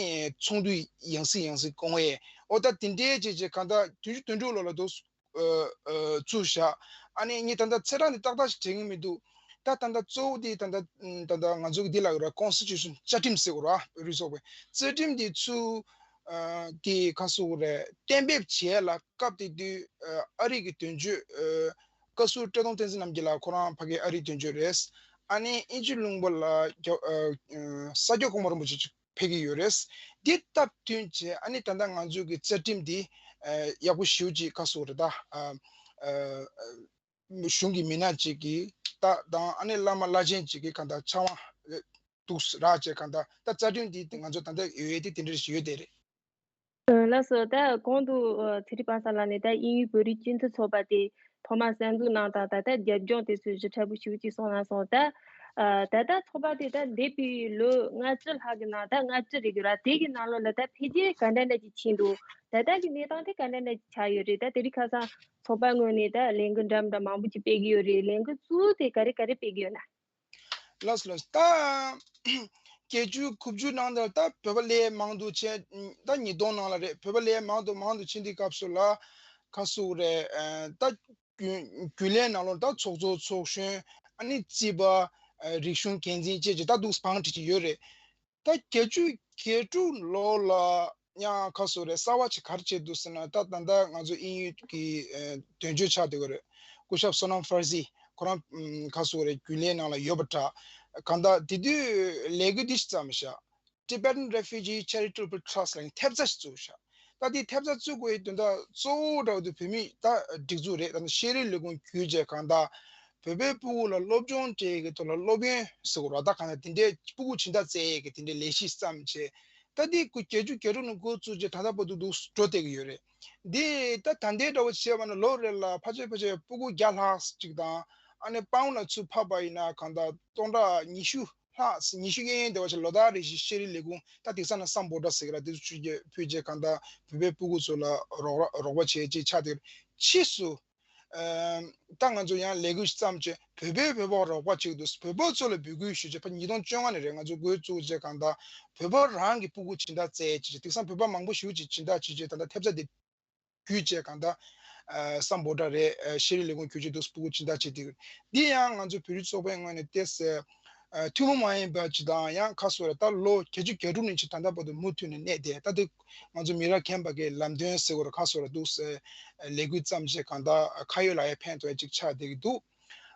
ཚོགས་འདུ་ཡང་སེ་ཡང་སེ་བསྐོང་ཡས། ཨོ་ད་དེ་འདྲའི་བྱས་བྱས་གང་ལྟར་བདུན་ཅུ་དོན་དྲུག་ལོ་ལ་འདུག་ཨ་ཨ་བཙུགས་བཞག་ཨ་ནི་ངས་ད་ལྟ་ཚེས་གྲངས་དེ་ཏག་ཏག་ཞིག་དྲན་གྱི་མི་འདུག་ད་ད་ལྟ་གཙོ་བོ་དེ་ད་ལྟ་ད་ལྟ་ང་ཚོ་གི་འདི་ལ་ཡོད་ར། Constitution རྩ་ཁྲིམས་ཟེར་དགོས་ར། བོད་རིགས་ཚོགས་པའི་རྩ་ཁྲིམས་དེ་ཚུར་ཨ་གི་ག་ཟེར་དགོས་རེད། གཏན་འབེབས་བྱས་ལ། སྐབས་དེ་དུས་ཨ་ཨ་རི་གི་དོན་གཅོད་ཨ་བཀའ་ཟུར་བཀྲས་མཐོང་བསྟན་འཛིན་རྣམ་རྒྱལ་ལགས་ཁོ་རང་ཕ་གི་ཨ་རིའི་དོན་གཅོད་རེད། ཨ་ནི་དབྱིན་ཇི་ལུང་པ་ལ་རྒྱ་ཨ་ཨ་ས་སྐྱ་གོང་མ་རིན་པོ་ཆེ་ཅིག་ཕེབས་ཀྱི་ཡོད་རེད། འདི་སྟབས་བསྟུན་བྱས་ཨ་ནི་ད་ལྟ་ང་ཚོའི་གི་རྩ་ཁྲིམས་འདི་ཨ་ཡག་པོ་ཞེ་པོ་ཅིག་ག་ཟེར་དགོས་རེད། ད་ཨ་ཨ་གཞུང་གི་མི་སྣ་ཅིག་གིས་ད་དང་ཨ་ནི་བླ་མ་བླ་ཆེན་ཅིག་གིས་གང་ལྟར་ཕྱག་དབང་འདུག་རག་བྱས། གང་ལྟར་ད་རྩ་ཁྲིམས་འདི་ང་ཚོ་ད་ལྟ་ཡོད་ཡས་དེ་དེ་འདྲ་ཞིག་ཡོད་བསྡད་རེད། ཨ་ལགས་སོ། ད་གོང་དུ་ཨ་ཚེ་རིང་པ་སངས་ལགས་ནས་ད་དབྱིན་ཡུལ་བོད་རིགས་སྤྱི་མཐུན་ཚོགས་པ་དེ་ཐོག་མར་གསར་འཛུགས་གནང་སྟངས་དང་། ད་རྒྱབ་ལྗོངས་དེ་ཚོའི་ཞིབ་ཕྲ་པོ་ཞེ་པོ་ཅིག་གསུངས་གནང་སོང་། ད་ཨ་ད་ལྟ་ཚོགས་པ་དེ་ད་འདས་པའི་ལོ་ལྔ་བཅུ་ལྷག་གི་ནང་། ད་ལྔ་བཅུ་རེད་འདུག་ར། དེ་གི་ནང་ལོགས་ལ་ད་འཕེལ་རྒྱས་ག་འདྲ་འདྲ་ཅིག་ཕྱིན་འདུག་ད་ལྟ་གི་གནས་སྟངས་དེ་ག་འདྲ་འདྲ་ཅིག་ཆགས་ཡོད་རེད། ད་དེ་རིང་ཁ་སང་ཚོགས་པ་ངོས་ནས་ད་ལས་འགུལ་འདྲ་མི་འདྲ་མང་པོ་ཅིག་སྤེལ་གི་ཡོད་རེད། ལས་འགུལ་གཙོ་བོ་དེ་ག་རེ་ག་རེ་སྤེལ་གི་ཡོད་ན། ལགས་ལགས། ད་བརྒྱད་ཅུ་དགུ་བཅུ་ནང་དུ་ད་བོད་པ་ལས་མང་དུ་ཕྱིན། ད་ཉིས་སྟོང་ནང་ལ་རེད། བོད་པ་ལས་མང་དུ་མང་དུ་ཕྱིན་དུས་སྐབས་སུ་ལ་ག་ཟེར་དགོས་རེད། ཨ་ད་རྒྱུན་རྒྱུན་ལས་ནང་ལོགས་ད་ཚོགས་གཙོ་ཚོགས་གཞོན། ཨ་ནི་རྩིས་པ། ཨ་རིག་གཞུང་འགན་འཛིན་བཅས་ཀྱི་ད་འདུག་སེ་བང་སྒྲིག་ཅིག་ཡོད་རེད། ད་བརྒྱད་ཅུ་གྱ་དྲུག་ལོ་ལ་ཡང་ག་ཟེར་དགོས་རེད། གསར་བ་ཅིག་ག་རེ་བྱས་འདུག་ཟེར་ན། ད་ད་ལྟ་ང་ཚོ་དབྱིན་ཡུལ་གྱི་ཨ་དོན་གཅོད་ཆགས་བསྡད་ཡོད་རེད། སྐུ་ཞབས་སོ་ནམ་ཧྥར་ཟི། ཁོ་རང་ཨམ་ག་ཟེར་དགོས་རེད། རྒྱུན་ལས་ནང་ལ་ཡོད་པ་འདྲ། གང་ལྟར་དེ་དུས་ལས་འགུལ་འདི་ཞིག་བརྩམས་ཤག Tibetan Refugee Charitable Trust ལབ་མཁན་ཐེབས་རྩ་ཞིག་བཙུགས་ཤག་ད་དེ་ཐེབས་རྩ་བཙུགས་དགོས་ཡའི་དོན་དག་གཙོ་བོ་འདྲ་བོ་དེ་བོད་མི་ད་སྒྲིག་འཛུགས་རེད། ད་ནི་ཤེས་རིག་ལས་ཁུངས་བརྒྱུད་བྱས་གང་ལྟར་བོད་པའི་སྤུ་གུ་ལ་སློབ་སྦྱོང་སྤྲད་ཀྱི་ཐོག་ལ་སློབ་ཡོན་ཟེར་དགོས་རེད། ད་གང་ལྟར་དེ་འདྲའི་སྤུ་གུ་སྦྱིན་བདག་བཙལ་ཡས་ཀྱི་དེ་འདྲའི་ལས་གཞི་བརྩམས་བྱས། ད་དེ་སྐུ་བརྒྱད་ཅུ་གྱ་དྲུག་ནས་འགོ་བཙུགས་བྱས་ད་ལྟ་བར་དུ་འདུག་འགྲོ་བསྡད་ཀྱི་ཡོད་རེད། འདི་ད་ད་ལྟའི་འདྲ་བོ་བྱས་པ་ན་ལོ་རེ་ལ་ཕལ་ཆེར་ཕལ་ཆེར་སྤུ་གུ་བརྒྱ་ལྷག་ཅིག་དང་། ཨ་ནི་པའུན་ལ་ཚུར་ཕབ་པ་ཡིན་ན་གང་ལྟར་སྟོང་ཕྲག་ཉི་ཤུ་ལྷག་ཉི་ཤུ་གཡས་གཡོན་དེ་བ་ཞིག་ལོ་ལྟར་རེ་བཞིན་ཤེས་རིག་ལས་ཁུངས། ད་དེང་སང་ན་སམ་བྷོ་ཊ་ཟེར་གི་ར། དེ་ཚོ་ཕུལ་བྱས་ཕུལ་བྱས་གང་ལྟར་བོད་པའི་སྤུ་གུ་ཚོ་ལ་རོགས་རོགས་པ་བྱས་ཅིག་ཆགས་བསྡད་ཡོད་རེད། ཕྱིས་སུ་ཨ་ད་ང་ཚོ་ཡང་ལས་འགུལ་ཞིག་བརྩམས་བྱས་བོད་པས་བོད་པར་རོགས་པ་བྱེད་ཀྱི་འདུག་བོད་པ་ཚོ་ལ་འབོད་སྐུལ་ཞུ་བྱས། ཕ་ཉིས་སྟོང་བཅོ་ལྔ་ནས་རེད། ང་ཚོ་འགོ་བཙུགས་བྱས་གང་ལྟར་བོད་པ་རང་གི་སྤུ་གུ་སྦྱིན་བདག་བཙལ་བྱས། དེང་སང་བོད་པ་མང་པོ་ཞེ་པོ་ཅིག་སྦྱིན་བདག་བྱས་བྱས་ད་ལྟ་ཐེབས་རྩ་དེ་བརྒྱུད་བྱས་གང་ལྟར་ ཨ་སམ་བྷོ་ཊ་རེད། ཨ་ཤེས་རིག་ལས་ཁུངས་བརྒྱུད་ཅིག་འདུག་སེ་ཕྲུ་གུ་སྦྱིན་བདག་བྱེད་དེ་ཡོད། འདི་ཡང་ང་ཚོ་བོད་རིགས་ཚོགས་པའི་ངོས་ནས་ཏོག་ཙམ་ཨ་ཐུན་མོང་མ་ཡིན་པ་ཅིག་དང་། ཡང་ཁ་སོ་རེ་ད་ལོ་བརྒྱད་ཅུ་གྱ་དྲུག་ནས་ཅིག་ད་ལྟ་བར་དུ་མུ་མཐུད་ནས་གནས་བསྡད། ད་དེ་ང་ཚོ་མི་རབས་རྒན་པ་གི་ལམ་སྟོན་ཟེར་དགོས་རེད། ཁ་སོ་རེ་འདུག་སེ་ལས་འགུལ་བརྩམས་བྱས་གང་ལྟར་ཁ་ཡོད་ལག་ཡོད་ཕན་ཐོགས་ཅིག་ཆགས་བསྡད་ཀྱི་འདུག་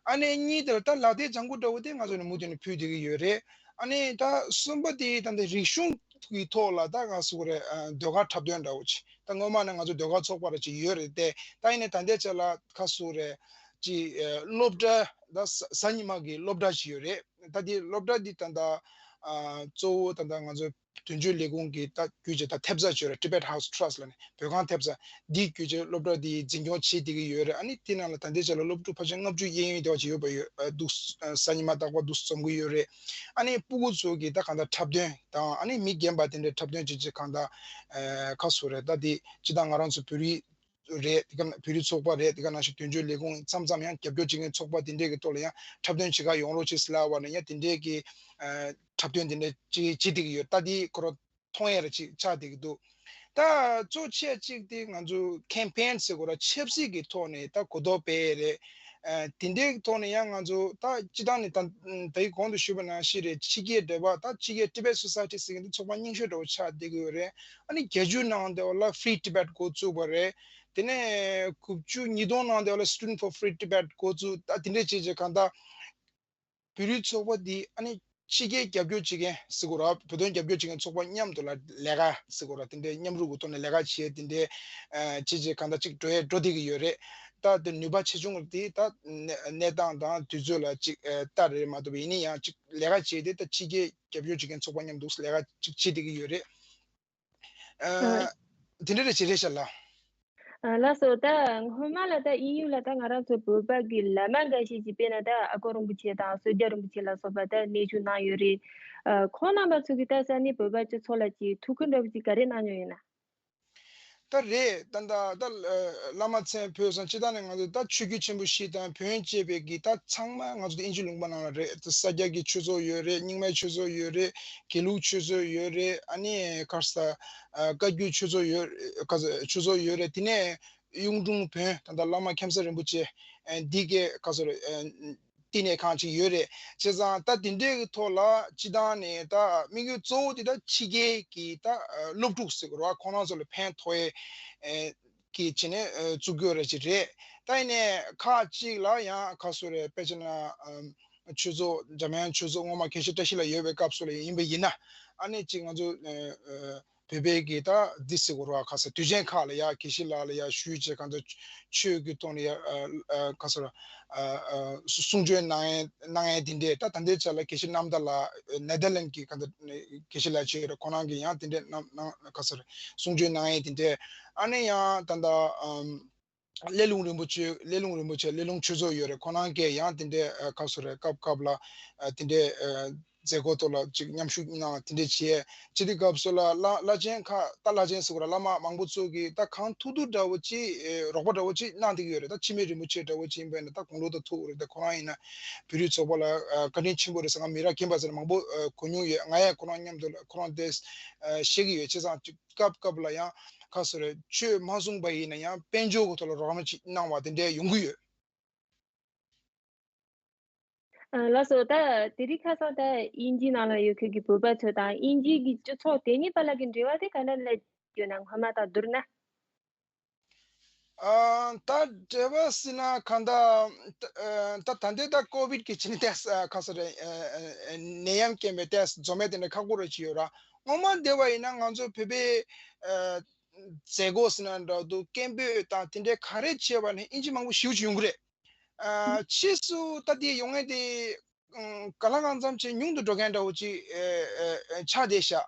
ཨ་ནི་གཉིས་དེ་ལ་ད་ལག་དེབ་ལྗང་ཁུ་འདྲ་བོ་དེ་ང་ཚོ་ནས་མུ་མཐུད་ནས་ཕུལ་བསྡད་ཀྱི་ཡོད་རེད། ཨ་ནི་ད་གསུམ་པ་དེ་ད་ལྟ་རིག་གཞུང་གི་ཐོག་ལ་ད་ང་ཚོ་རེད། ཨ་ཟློས་གར་འཁྲབ་སྟོན་འདྲ་བོ་ཅིག་ད་སྔོན་མ་ནས་ང་ཚོ་ཟློས་གར་ཚོགས་པ་ར་ཅིག་ཡོད་རེད་དེ། ད་ཡིན་ནའི་ད་ལྟའི་ཆ་ལ་ཁ་སོ་རེ་ཅིག་ཨ་སློབ་གྲྭ་ད་གཟའ་གཟའ་ཉི་མ་གི་སློབ་གྲྭ་ཅིག་ཡོད་རེད། ད་དེ་སློབ་གྲྭ་འདི་ད་ལྟ་ཨ་གཙོ་བོ་ད་ལྟ་ང་ཚོ་དོན་གཅོད་ལས་ཁུངས་ཀྱི་ད་བརྒྱུད་བྱས་ད་ཐེབས་རྩ་ཅིག་ཡོད་རེད། Tibet House Trust ལབ་ནས་བོད་ཁང་ཐེབས་རྩ། འདི་བརྒྱུད་བྱས་སློབ་གྲྭ་འདི་འཛིན་སྐྱོང་བྱེད་བསྡད་ཀྱི་ཡོད་རེད། ཨ་ནི་དེ་ནང་ལ་ད་ལྟའི་ཆ་ལ་སློབ་ཕྲུག་ཕལ་ཆེར་ལྔ་བཅུ་གཡས་གཡོན་དེ་བ་ཅིག་ཡོད་པ་ཡོད། ཨ་འདུག་ཨ་གཟའ་ཉི་མ་རྟག་པར་འདུག་འཛོམས་ཀྱི་ཡོད་རེད། ཨ་ནི་སྤུ་གུ་ཚོ་གི་ད་གང་ལྟར་འཁྲབ་སྟོན་དང་། ཨ་ནི་མི་རྒན་པ་དེ་འདྲའི་འཁྲབ་སྟོན་བྱེད་ཆེད་གང་ལྟར་ཨ་ཁ་སོ་རེད། ད་དེ་སྤྱིར་བཏང་ང་རང་ཚོ་བོད་རིགས་རེད། དེ་ག་བོད་རིགས་ཚོགས་པ་རེད། དེ་ག་ནང་བཞིན་དོན་གཅོད་ལས་ཁུངས་མཚམས་མཚམས་ཡང་རྒྱབ་སྐྱོར་བྱེད་མཁན་ཚོགས་པ་དེ་འདྲས་ཀྱི་ཐོག་ལ་ཡང་འཁྲབ་སྟོན་བྱེད་ག་ཡོང་རོགས་བྱེད་ཟེར་ལབ་པ་ནས་ཡང་དེ་འདྲས་ཀྱི་ཨ་འཁྲབ་སྟོན་དེ་འདྲས་བྱེད་བྱེད་བསྡད་ཀྱི་ཡོད། ད་དེ་ཁོ་རང་མཐོང་ཡ་ར་ཅིག་ཆགས་བསྡད་ཀྱི་འདུག་ད་གཙོ་ཆེ་གཅིག་དེ་ང་ཚོ་ཁེམ་པེན་ཟེར་དགོས་ར། ཆབ་སྲིད་ཀྱི་ཐོག་ནས་ད་གོ་རྟོགས་སྤེལ་ཡས་རེད། ཨ་དེ་འདྲའི་ཐོག་ནས་ཡང་ང་ཚོ་ད་སྤྱིར་བཏང་ནས་ད་ད་ཡིག་གོང་དུ་ཞུས་པ་ནང་བཞིན་རེད། ཕྱི་རྒྱལ་འདྲ་བ་ད་ཕྱི་རྒྱལ་Tibet Society ཟེར་མཁན་དེ་ཚོགས་པ་རྙིང་ཤོས་འདྲ་བོ་ཆགས་བསྡད་ཀྱི་ཡོད་རེད། ཨ་ནི་བརྒྱད་ཅུ་ནང་དེ་བ་ལ་Free Tibet འགོ་བཙུགས་པ་རེད། དེ་ནས་དགུ་བཅུ་ཉིས་སྟོང་ནང་དེ་བ་ལ་Student for Free Tibet འགོ་བཙུགས། ད་དེ་འདྲས་བྱས་བྱས་གང་ལྟར་བོད་རིགས་ཚོགས་པ་འདི་ཨ་ནི་ཕྱི་རྒྱལ་རྒྱབ་སྐྱོར་བྱེད་མཁན་ཟེར་དགོས་ར། བོད་དོན་རྒྱབ་སྐྱོར་བྱེད་མཁན་ཚོགས་པ་མཉམ་དུ་ལ་ལས་ཀ་ཟེར་དགོས་ར། དེ་འདྲའི་མཉམ་རུབ་ཀྱི་ཐོག་ནས་ལས་ཀ་བྱས། དེ་འདྲའི་ཨ་བྱས་བྱས་གང་ལྟར་ཅིག་འགྲོ་ཡས་འགྲོ་བསྡད་ཀྱི་ཡོད་རེད། ད་དེ་ནུས་པ་ཆེ་ཆུང་དེ་ད་གནས་གནས་སྟངས་དང་དུས་ཚོད་ལ་ཅིག་ཨ་ལྟ་རེད་མ་གཏོགས། ཡིན་ན་ཡང་ཅིག་ལས་ཀ་བྱས་ཏེ་ད་ཕྱི་རྒྱལ་རྒྱབ་སྐྱོར་བྱེད་མཁན་ཚོགས་པ་མཉམ་དུ་ལས་ཀ་ཅིག་བྱེད་བསྡད་ཀྱི་ཡོད་རེད། ཨ། ཨ་དེ་འདྲ་རེད། ཅིག་རེད་ཤག་ལགས། ཨ་ལགས་སོ། ད་སྔོན་མ་ལ་ད་དབྱིན་ཡུལ་ལ་ད་ང་རང་ཚོ་བོད་པ་གི་བླ་མ་འགའ་ཤས་ཀྱིས་དཔེར་ན་ད་ཨ་ཁུ་རིན་པོ་ཆེ་དང་གསོལ་ཇ་རིན་པོ་ཆེ་ལ་སོགས་པ་ད་གནས་མཇལ་གནང་ཡོད་རེད། ཨ་ཁོང་རྣམ་པ་ཚོ་གིས་ད་ས་གནས་བོད་པ་སྤྱི་ཚོགས་ལ་ཅིག་ཐུགས་ཁུར་འདྲ་པོ་ཅིག་ག་རེ་གནང་མྱོང་ཡོད་ན། ད་རེད། ད་ད་ད་ཨ་བླ་མ་མཚན་འབོད་སོང་། སྤྱིར་བཏང་ནས་ང་ཚོ་ད་ཆོས་བརྒྱུད་ཆེན་པོ་བཞི་དང་བོན་བཅས་པའི་གི་ད་ཚང་མ་ང་ཚོ་ད་དབྱིན་ཇི་ལུང་པ་ནང་ལ་རེད། ད་ས་སྐྱ་གི་ཆོས་ཚོགས་ཡོད་རེད། རྙིང་མའི་ཆོས་ཚོགས་ཡོད་རེད། དགེ་ལུགས་ཆོས་ཚོགས་ཡོད་རེད། ཨ་ནི་ག་རེ་ཟ། ཨ་བཀའ་བརྒྱུད་ཆོས་ཚོགས་ཡོད། ག་ཟ་ཆོས་ཚོགས་ཡོད་རེད། དེ་ནས་གཡུང་དྲུང་བོན་ད་ལྟ་བླ་མ་མཁན་ས་རིན་པོ་ཆེ་ཨ་འདི་གའི་ག་ཟེར་ཨ་བསྟི་གནས་ཁང་ཅིག་ཡོད་རེད། བྱས་ཙང་ད་དེ་འདྲའི་གི་ཐོག་ལ་སྤྱིར་བཏང་ནས་ད་དམིགས་ཡུལ་གཙོ་བོ་དེ་ད་ཕྱི་རྒྱལ་གྱི་ད་ཨ་སློབ་ཕྲུག་ཟེར་དགོས་རེད་བ། ཁོང་རྣམ་ཚོ་ལ་ཕན་ཐོགས་ཡས་ཨ་གི་བྱས་ནས་ཨ་བཙུགས་ཡོད་རེད་ཅིག་རེད། ད་ཡིན་ནའི་ཁག་ཅིག་ལ་ཡང་ག་ཟེར་རེད། དཔེ་བྱས་ན་ཨ་ཆོས་ཚོགས་འཇམ་དབྱངས་ཆོས་ཚོགས་སྔོན་མ་དགེ་བཤེས་བཀྲ་ཤིས་ལགས་ཡོད་པའི་སྐབས་སུ་ལ་ཡིན་པ་ཡིན་ན། ཨ་ནི་ཅིག་ང་ཚོ་ཨ་ཨ་བོད་པའི་གི་ད་འདི་ཟེར་དགོས་རེད་བ། ག་ཟེར་དུས་ཆེན་ཁག་ལ་ཡ་དགེ་བཤེས་ལགས་ལ་ཡ་ཞུས་བྱས་གང་ལྟར་ཆོས་ཀྱི་ཐོག་ནས་ཡ་ཨ་ཨ་ག་ཟེར་ཨ་ཨ་གསུང་ཆོས་གནང་ཡས་གནང་ཡས་དེ་འདྲས། ད་ད་ལྟའི་ཆ་ལ་དགེ་བཤེས་རྣམ་དག་ལགས་ནེ་དར་ལེན་གྱི་གང་ལྟར་དགེ་བཤེས་ལགས་ཅིག་ཡོད་རེད། ཁོང་རང་གིས་ཡང་དེ་འདྲས་གནང་གནང་ག་ཟེར་གསུང་ཆོས་གནང་ཡས་དེ་འདྲས། ཨ་ནི་ཡང་ད་ལྟ་ཨམ། སླེ་ལུང་རིན་པོ་ཆེ། སླེ་ལུང་རིན་པོ་ཆེ་སླེ་ལུང་ཆོས་ཚོགས་ཡོད་རེད། ཁོ་རང་གིས་ཡང་དེ་འདྲའི་ཨ་སྐབས་སུ་རེད། སྐབས་སྐབས་ལ་ཨ་དེ་འདྲའི་ཨ་མཛད་སྒོ་ཐོག་ལ་ཅིག་མཉམ་ཞུགས་གནང་། དེ་འདྲ་བྱས། སྤྱི་དེ་སྐབས་སུ་ལ་བླ་བླ་ཆེན་ཁག་ད་བླ་ཆེན་ཟེར་དགོས་ར། བླ་མ་མང་པོ་ཚོ་གིས་ད་གང་ཐུབ་ཐུབ་འདྲ་བོ་ཅིག་ཨེ་རོགས་པ་འདྲ་བོ་ཅིག་གནང་བསྡད་ཀྱི་ཡོད་རེད། ད་འཆི་མེད་རིན་པོ་ཆེ་འདྲ་བོ་ཅིག་ཡིན་པ་ཡིན་ན་ད་དགུང་ལོ་ད་མཐོ་པོ་རེད། ད་ཁོ་རང་ཡིན་ན་བོད་རིགས་ཚོགས་པ་ལ་ཨ་བཀའ་དྲིན་ཆེན་པོ་རེད་ཟེར། ང་མི་རབས་རྒན་པ་ཟེར་ན་མང་པོ་ཨ་གོ་མྱོང་ཡོད། ང་ཡང་ཁོ་རང་མཉམ་དུ་ལ་ཁོ་རང་དེ་ཨ་ཤེས་ཀྱི་ཡོད། བྱས་ཙང་ཅིག་སྐབས་སྐབས་ལ་ཡང་ག་ཟེར་རེད། ཆོས་མ་གསུངས་པ་ཡིན་ན་ཡང་དཔལ་འབྱོར་གྱི་ཐོག་ལ་རོགས་རམ་ཅིག་གནང་བ་དེ་འདྲ་ཡོང་གི་ཡོད། ཨ་ལགས་སོ། ད་དེ་རིང་ཁ་སང་ད་དབྱིན་ཇིའི་ནང་ལ་ཡོད་མཁན་གྱི་བོད་པ་ཚོ་དང་དབྱིན་ཇིའི་གི་སྤྱི་ཚོགས་དེ་གཉིས་བར་ལ་གི་འབྲེལ་བ་དེ་ག་འདྲ་ལ་ཡོད་ན། སྔོན་མ་དང་བསྡུར་ན། ཨ་ད་འབྲེལ་བ་ཟེར་ན་གང་ལྟར་ད་ད་ལྟའི་ད་ཀོ་བིད་ཀྱི་ཆེད་ནས་ཏོག་ཙམ་ག་ཟེར་རེད། ཨ་ཨ་ནད་ཡམས་རྐྱེན་པས་ཏོག་ཙམ་འཛོམས་མེད་དེ་འདྲ་ཁག་པོ་རེ་ཅིག་ཡོད་ར། སྔོན་མ་དེ་བ་ཡིན་ན་ང་ཚོ་བོད་པའི་ཨ་མཛད་སྒོ་ཟེར་ན་འདྲ་འདུག་སྐད་འབོད་དང་དེ་འདྲའི་ག་རེ་བྱས་པ་ནས་དབྱིན་ཇི་མང་པོ་ཞེ་པོ་ཅིག་ཡོང་གི་རེད། ཨ་ཕྱིས་སུ་ད་དེ་ཡོང་ཡས་དེ་ཨང་གང་ལ་གང་འཚམ་ཅིག་ཉུང་དུ་འགྲོ་མཁན་འདྲ་བོ་ཅིག་ཨེ་ཨེ་ཨེ་ཆགས་བསྡད་ཤག་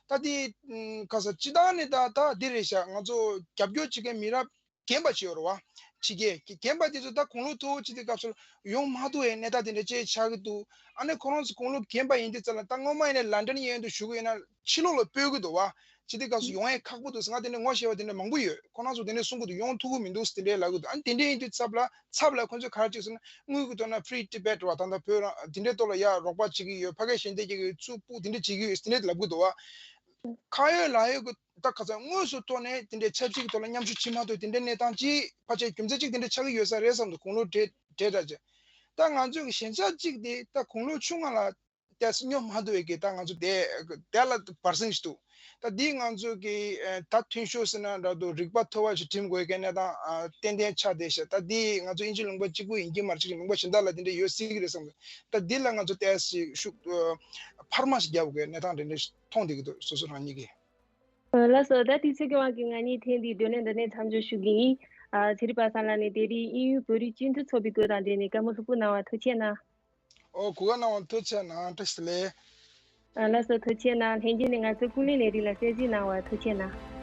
ད་དེ་ཨང་ག་ཟེར་སྤྱིར་བཏང་ནས་ད་ད་འདི་རེད་ཤག་ང་ཚོ་རྒྱབ་སྐྱོར་བྱེད་མཁན་མི་རབས་རྒན་པ་ཅིག་ཡོད་རེད་བ། ཕྱི་རྒྱལ་གྱི་རྒན་པ་དེ་ཚོ་ད་དགུང་ལོ་མཐོ་བོ་ཅིག་དེ་སྐབས་སུ་ཡོང་མ་ཐུབ་པའི་གནས་སྟངས་དེ་འདྲ་ཅིག་ཆགས་ཀྱི་འདུག་ཨ་ནི་ཁོ་རང་ཚོ་དགུང་ལོ་རྒན་པ་ཡིན་དུས་ཙམ་ལ་ད་སྔོན་མ་ཡིན་ནའི་ལན་ཌན་གཡས་གཡོན་དུ་བཞུགས་ཡོད་ན་ཕྱི་ལོགས་ལ་སྤོས་ཀྱི་འདུག་བ། ཅི་སྟེ་སྐབས་སུ་ཡོང་ཡས་ཁག་པོ་འདུག་ཟེར། ང་དེ་འདྲ་ངོ་ཤེས་པ་དེ་འདྲ་མང་པོ་ཡོད། ཁོ་རང་ཚོ་དེ་འདྲ་གསུང་གི་འདུག་ཡོང་ཐུབ་ཀྱི་མི་འདུག་ཟེར་དེ་འདྲའི་ལབ་ཀྱི་འདུག་ཨ་ནི་དེ་འདྲ་ཡིན་དུས་ཚབ་ལ་ཚབ་ལ་ཁོ་ཚོས་ག་རེ་བྱས་ཟེར་ན། དངུལ་གྱི་ཐོག་ན་Free Tibet་བ་ད་ལྟ་བོད་རང་དེ་འདྲའི་ཐོག་ལ་ཡ་རོགས་པ་བྱེད་ཀྱི་ཡོད། ཕ་གིར་ཞལ་འདེབས་རྒྱག་གི་ཡོད། ཚུར་ཕུད་དེ་འདྲ་བྱེད་ཀྱི་ཡོད་ཟེར་དེ་འདྲ་ལབ་ཀྱི་འདུག་བ། ཁ་ཡོད་ལག་ཡོད་ཀྱི་ད་ཁ་སང་དངོས་སུ་ཐོག་ནས་དེ་འདྲའི་ཆབ་སྲིད་ཀྱི་ཐོག་ལ་མཉམ་ཞུགས་བྱེད་མ་ཐུབ་དེ་འདྲའི་གནས་སྟངས་ཅིག་ཕལ་ཆེར་རྒྱུ་མཚན་གཅིག་དེ་འདྲ་ཆགས་ཀྱི་ཡོད་ས་རེད་བསམ་འདུག་དགུང་ལོ་བགྲེས་བགྲེས་དྲགས་ཅིག་ད་ང་ཚོས་ཀྱི་ཞན་ཆ་གཅིག་དེ་ད་དགུང་ལོ་ཆུང་ང་ལ་ཏོག་ཙམ་སྙོབ་མ་ཐུབ་པའི་གི་ད་ང་ཚོ་དེ་དེ་ལ་བར་སེང་ཞིག་འདུག་ད་འདི་ང་ཚོ་གི་ད་མཐུན་ཤོས་ཟེར་ན་འདྲ་འདུག་རིག་པ་མཐོ་བ་ཞིག་འགྲིམ་དགོས་ཀྱི་གནས་སྟངས་ཏན་ཏན་ཆགས་བསྡད་ཤག་ད་འདི་ང་ཚོ་དབྱིན་ཇི་ལུང་པ་གཅིག་པུ་ཡིན་གྱི་མ་རེད། ཅིག་ལུང་པ་གཞན་དག་ལ་དེ་འདྲ་ཡོད་སྲིད་ཀྱི་རེད་བསམ་གི་ད་འདི་ལ་ང་ཚོ་ཏོག་ཙམ་ཤུགས་འཕར་མ་ཞིག་རྒྱག་དགོས་གནས་སྟངས་དེ་འདྲ་མཐོང་བསྡད་ཀྱི་འདུག་སོ་སོ་རང་ཉིད་ཀྱིས། ལགས་སོ། ད་དུས་ཚོད་ཀྱི་དབང་གིས་ང་གཉིས་ཐེངས་འདིའི་བགྲོ་གླེང་འདི་ནས་མཚམས་འཇོག་ཞུ་གི་ཡིན། ཚེ་རིང་པ་སངས་ལགས་ནས་དེ་རིང་དབྱིན་ཡུལ་བོད་རིགས་སྤྱི་འཐུས་ཚོགས་པའི་སྐོར་དང་འབྲེལ་ནས་བཀའ་མོལ་ལྷུག་པོ་གནང་བ་ཐུགས་རྗེ་གནང་། ཨོ་གོ་སྐབས་གནང་བ་ཐུགས་རྗེ་གནང་། བཀྲ་ཤིས་བདེ་ལེགས། ལགས་སོ། ཐུགས་རྗེ་གནང་། ལྷན་རྒྱས་ནས་ང་ཚོའི་ཀུན་གླེང་ལས་རིགས་ལ་གསན་གཟིགས་གནང་བ་ཐུགས་རྗེ་གནང་།